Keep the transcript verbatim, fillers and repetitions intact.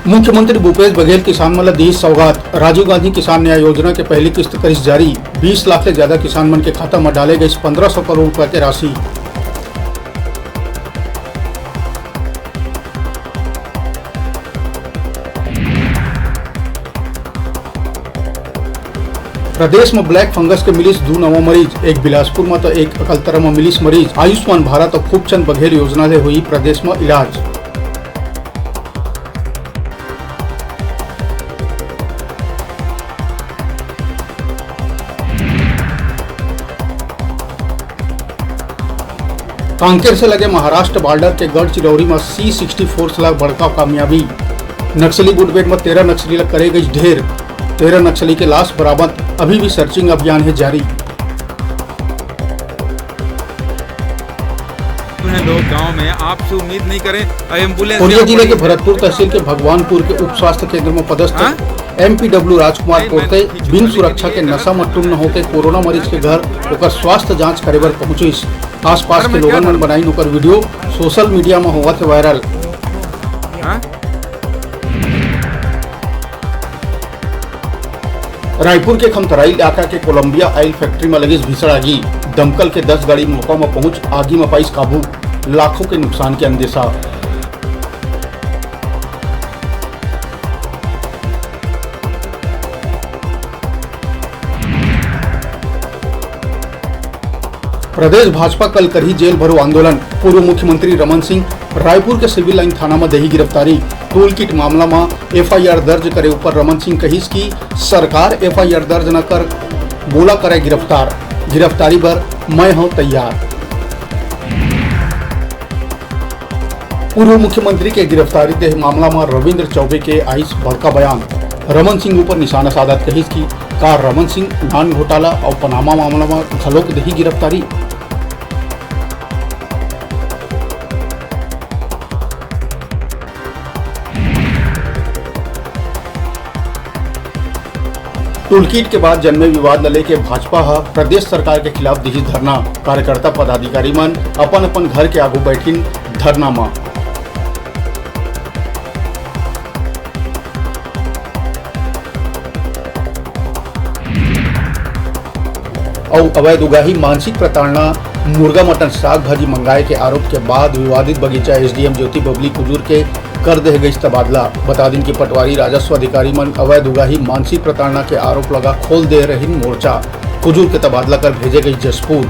मुख्यमंत्री भूपेश बघेल किसान मन ल दिस सौगात। राजीव गांधी किसान न्याय योजना के पहली किस्त करिस जारी। बीस लाख ले ज्यादा किसान मन के खाता म डाले गइस पंद्रह सौ करोड़ रुपया के राशि। प्रदेश म black fungus के मिलिस दू नवा मरीज, एक बिलासपुर म त एक अकलतरा म मिलिस मरीज। आयुष्मान भारत अउ खूबचंद बघेल योजना ले होही प्रदेश म इलाज। कांकेर से लगे महाराष्ट्र बॉर्डर के गढ़चिरौरी म C sixty four ला बड़का कामयाबी। नक्सली मुठभेड़ म तेरह नक्सली ला करे गइस ढेर। तेरह नक्सली के लाश बरामद, अभी भी सर्चिंग अभियान हे जारी। हैं लोग गांव में, आपसे उम्मीद नहीं करें। एम्बुलेंस कोरिया जिले के भरतपुर तहसील के भगवानपुर के उप स्वास्थ्य केंद्र म पदस्थ हाँ? एमपीडब्ल्यू राजकुमार कोरते बिन सुरक्षा के नशा म टुन्न होके कोरोना मरीज के घर ओकर स्वास्थ्य जांच करे बर पहुंचिस। आसपास के लोगन मन बनाइन ओकर वीडियो, सोशल मीडिया म होवत हे वायरल। हाँ? रायपुर के खमतराई इलाका के कोलंबिया ऑयल फैक्ट्री म लगिस भीषण आगी। दमकल के दस गाड़ी मौका म पहुंच आगी म पाइस काबू। लाखों के नुकसान के अंदेशा। प्रदेश भाजपा कल करही जेल भरो आंदोलन। पूर्व मुख्यमंत्री रमन सिंह रायपुर के सिविल लाइन थाना म देही गिरफ्तारी। टूल किट मामला म एफआईआर दर्ज करे ऊपर रमन सिंह कहिस कि सरकार एफआईआर दर्ज न कर, मोला करे गिरफ्तार, गिरफ्तारी बर मैं हूं तैयार। पूर्व मुख्यमंत्री के गिरफ्तारी देहे मामला म रविंद्र चौबे के आइस बड़का बयान। रमन सिंह ऊपर निशाना साधत कहिस कि का रमन सिंह नान घोटाला अउ पनामा मामला म घलोक देही गिरफ्तारी? टूलकिट के बाद जन्मे विवाद ल लेके भाजपा ह प्रदेश सरकार के खिलाफ दिही धरना। कार्यकर्ता पदाधिकारी मन अपन अपन घर के आगू बैठिन धरना म। अउ अवैध उगाही, मानसिक प्रताड़ना, मुर्गा मटन साग भाजी मंगाए के आरोप के बाद विवादित बगीचा एसडीएम ज्योति बबली कुजूर के कर देहे गइस तबादला। बता दिन कि पटवारी राजस्व अधिकारी मन अवैध उगाही, मानसिक प्रताड़ना के आरोप लगा खोल दे रहिन मोर्चा। कुजूर के तबादला कर भेजे गइस जशपुर।